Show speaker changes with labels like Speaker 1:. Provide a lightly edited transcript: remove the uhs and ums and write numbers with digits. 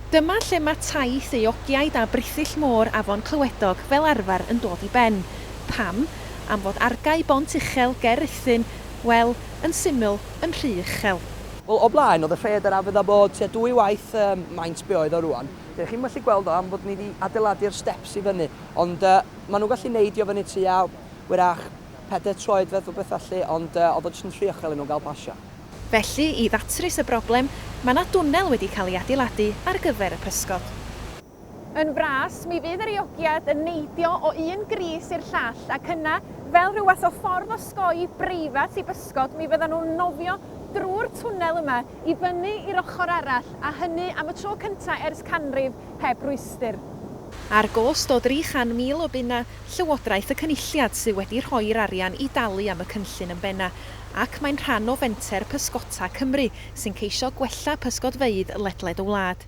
Speaker 1: Dyma lle mae taith eogiaid a brithyll môr afon Clywedog fel arfer yn dod i ben. Pam? Am fod argae bont uchel ger Rhuthun, wel, yn syml, yn rhy uchel.
Speaker 2: Wel, o blaen, oedd y rhaeadr a fydda bod tua dwy waith um, maint be oedd o rwan. Dych chi'n gallu gweld o am fod ni wedi adeiladu'r steps i fyny, ond uh, maen nhw'n gallu neidio fyny tua, wyrach, pedair troedfedd o beth felly, ond uh, oedd o jyst yn rhy uchel i nhw gael pasio.
Speaker 1: Felly, i ddatrys y broblem, mae 'na dwnnel wedi cael ei adeiladu ar gyfer y pysgod. Yn fras, mi fydd yr eogiaid yn neidio o un gris i'r llall ac yna, fel rhyw fath o ffordd osgoi breifat i bysgod, mi fyddan nhw'n nofio drwy'r twnnel yma i fyny i'r ochr arall, a hynny am y tro cyntaf ers canrif heb rwystr. Ar gost o 300,000 o bunna, Llywodraeth y Cynulliad sydd wedi rhoi'r arian i dalu am y cynllun yn benna, ac mae'n rhan o fenter Pysgota Cymru, sy'n ceisio gwella pysgodfeydd ledled y wlad.